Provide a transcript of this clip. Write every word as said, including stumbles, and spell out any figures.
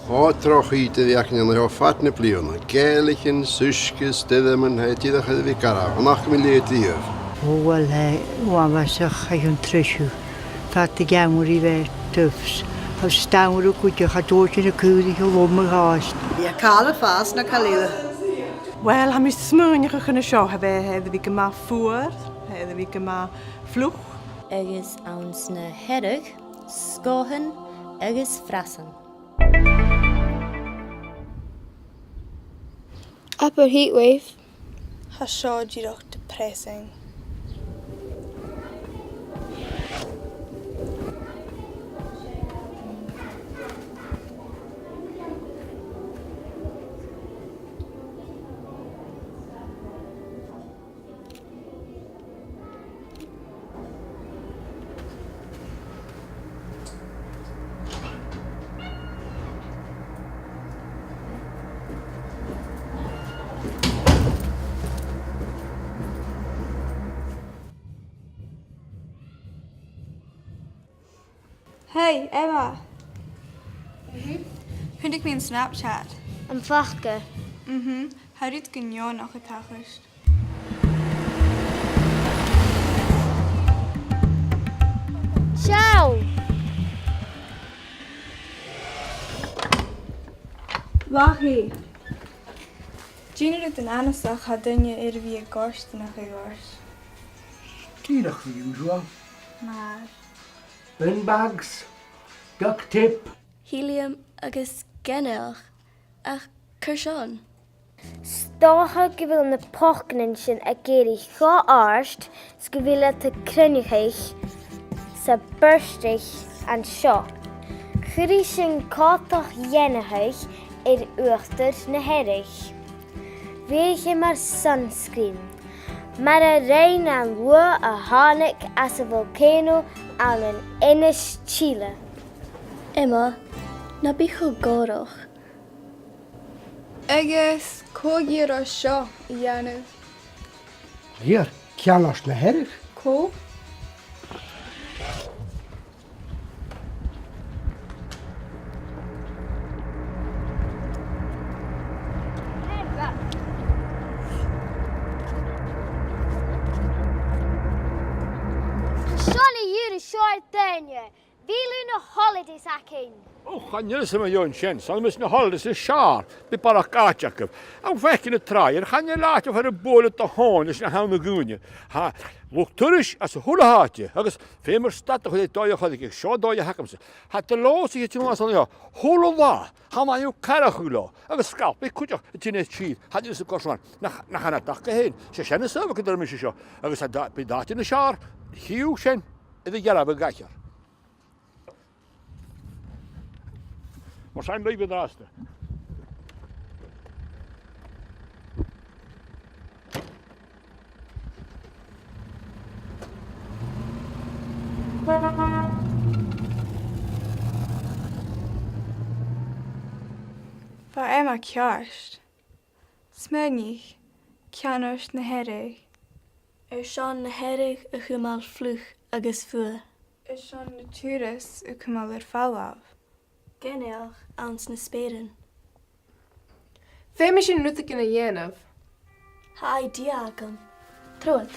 Ò, droch ìre a bh' againn an seo fad na bliadhna. Gealaichean, 's uisge, stoirmean, tha e dìreach air a bhith garbh. An ath-ghaoth mi leat riamh. Ò, uill, eh, uabhasach, tha e an treis thu. Fada gu leòr a bhith tufs. Tha stòr cuideachd, tha dòighean a' cur a' chùl lom a' ghàis. Bidh e càil a' fàs na càil eile. Uill, tha mi a' smaoineachadh gun a seo, tha e, tha e air a bhith gu math fuar, tha e air a bhith gu math fliuch. Agus anns na Hearadh, sgòthan agus frasan. Upper heat wave. Tha seo dìreach depressing. Hey, Emma. Mhm. Chunnaic mi an Snapchat. Am faca? Mhm. Tha rud gu neònach a' tachairt. Seall! Rachaidh. Dìreach an-dràsta, tha daoine air a bhith a' goirteachadh a' ghoirt. Dìreach the usual. Mar. Bin bags, duct tape. Helium agus ginealach, ach carson? 'S dòcha gu bheil na pocannan sin ag èirigh cho àrd 's gu bheil iad a' cruinneachadh 's a' buirteadh an seo. Chuireadh sin coltach dheanachadh air uachdair na Hearadh. Bhiodh e mar sunscreen, mar a rinn an fhuath a thàinig às a' volcano ann an Inis Tìle. Emma, na bi cho gòrach. Agus cò dh'iarr seo a dhèanamh? Dh'iarr ceannard na Hearadh. Cò? Seo na h-uiread seo daoine. Bheil na holidays againn? Ò, chan eil fhios agam an dèan sin, 's ann a bhios na holidays as fheàrr, bidh barrachd àite agaibh. Am faic na tràighean, chan eil àite far am buail iad do thòn leis na th' ann an-diugh. Tha luchd-turais às a h-uile h-àite, agus feumar stad a chur air dòigh a' choireigidh, seo dòigh a th' agamsa. Tha do leòsaidh a' tighinn às an seo, a h-uile latha, tha an aon carachadh leotha, agus sgalpaidh cuideachd a' tighinn air tìr, chan eil fhios agam carson, nach, nach ann a' dol dhachaigh fhèin, 's e sin as adhbhar gun do rinn mise seo, agus tha da-, bidh dath na b' fheàrr, chì thu sin, air a dhearbhadh gu h-àraid. Mar sin leibh an-dràsta. Bha Emma ceart. Smaoinich, ceannard na Hearadh. Airson na Hearadh a chumail fliuch agus fuar. Airson na turais a chumail air falbh. Ginealach anns na speuran. Feumaidh sinn rudeigin a dhèanamh. Tha idea agam. Trobhad.